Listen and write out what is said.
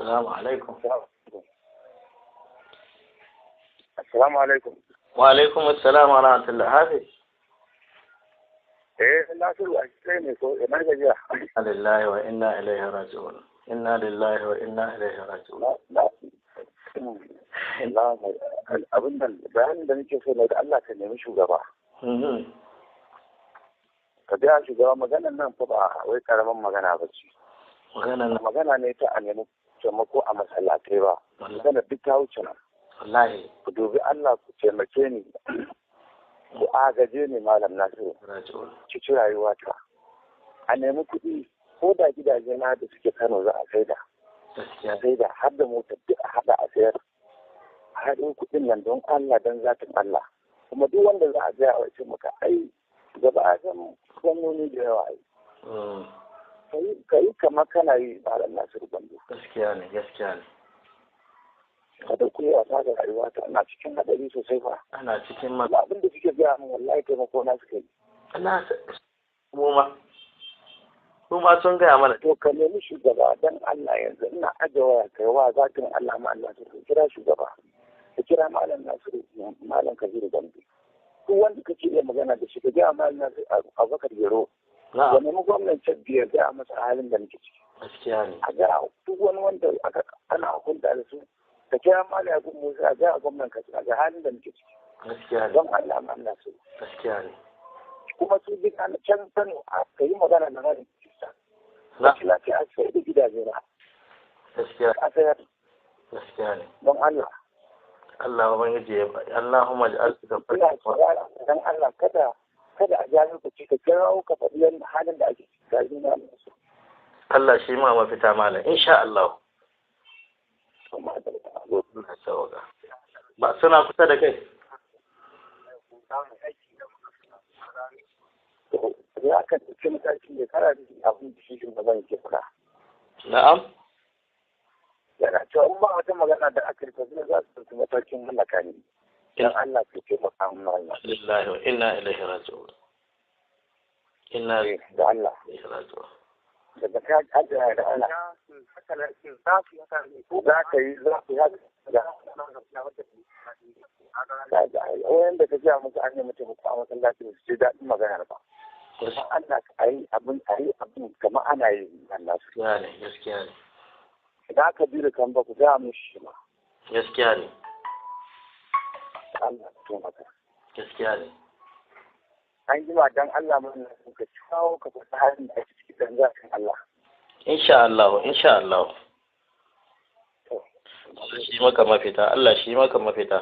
Assalamu alaikum. Assalamu alaikum. Wa alaikum assalam wa rahmatullah. Hafiz. Eh, Nasiru, a kai ne ko ina gajiya? Inna lillahi wa inna ilaihi raji'un. Inna lillahi wa inna ilaihi raji'un. Abin da bayanin da nake so na da Allah, ka nemi shugaba. Ka biya shugaba maganan nan fa, ba wai karamin magana ba ce. Magana Magana ne ta a nemi taimako a masallatai ba. Magana duk ta wuce nan. Wallahi. Ku dubi Allah, ku taimake ni. Ku agaje ni, Malam Nasiru. Raji'un. Ci rayuwata. A nemi kuɗi, ko da gidaje na da suke Kano za a saida. Gaskiya. Saida har da mota, duk a haɗa a sayar. A haɗin kuɗin nan don Allah, don zatin Allah. Kuma duk wanda za a gaya wa ce maka ai gaba a san gwamnoni da yawa ai. Ka yi kamar kana yi, Malam Nasiru Gwandu. Gaskiya ne, gaskiya ne. Kada ku yi wasa da rayuwata, ana cikin haɗari sosai fa. Ana cikin Kuma abin da suke gaya min, wallahi taimako na suka yi. Allah mu ma sun gaya mana. To, ka nemi shugaba dan Allah. Yanzu ina aje waya, kai wa zatin Allah ma Allah su kira shugaba. Ka kira Malam Nasiru, Malam Kabiru Gombe. Duk wanda kake iya magana da shi, ka gaya Malam Nasiru Abubakar Gero. Ya nemi gwamnan Kebbi, ya gaya masa halin da muke ciki. Gaskiya ne. A gaya duk wani wanda aka ana hukunta da su, ka kira Malam Yakubu Musa, a gaya gwamnan Katsina ga halin da muke ciki. Gaskiya ne. Don Allah ma Allah su. Gaskiya ne. Kuma su duk ana can Kano, a ka yi magana da Malam Kista. Na. Ce a sayar da gidaje na. Gaskiya. A sayar. Gaskiya ne. Don Allah. Allah ubangiji ya Allahumma ij'al Ina saurara, don Allah kada a ja lokaci, ka kirawo ka faɗi yadda halin da ake ciki ga na su. Allah shi ma mafita, malam, insha Allah. Kuma da Allah sauka. Ba suna kusa da kai. Ya ka ɗauki mataki da kana da abin da shi shugaban ke faɗa. Na'am. Yana cewa in ba wata magana da aka yi zai za su ɗauki matakin hallaka ni. Don Allah ka taimaka min, Allah. Lillahi wa inna ilaihi raji'un. Inna Da Allah. ilaihi raji'un. Daga ka ajiye da Allah. Za ka yi za ku haka da wayan da ka gaya musu an yi mutum a masallaci, su ji daɗin maganar ba. Kuma Allah, a yi abin, a yi abin kamar ana yi, Allah su. Gaskiya ne, gaskiya ne. Idan aka bi da kan ba ku gaya musu shi ma. Gaskiya ne. Allah ka taimaka. Gaskiya ne. An jima, dan Allah mun ka kawo ka faɗi halin da ake ciki dan zafin Allah. Insha Allah, insha Allah. To. Allah shi maka mafita, Allah shi maka mafita.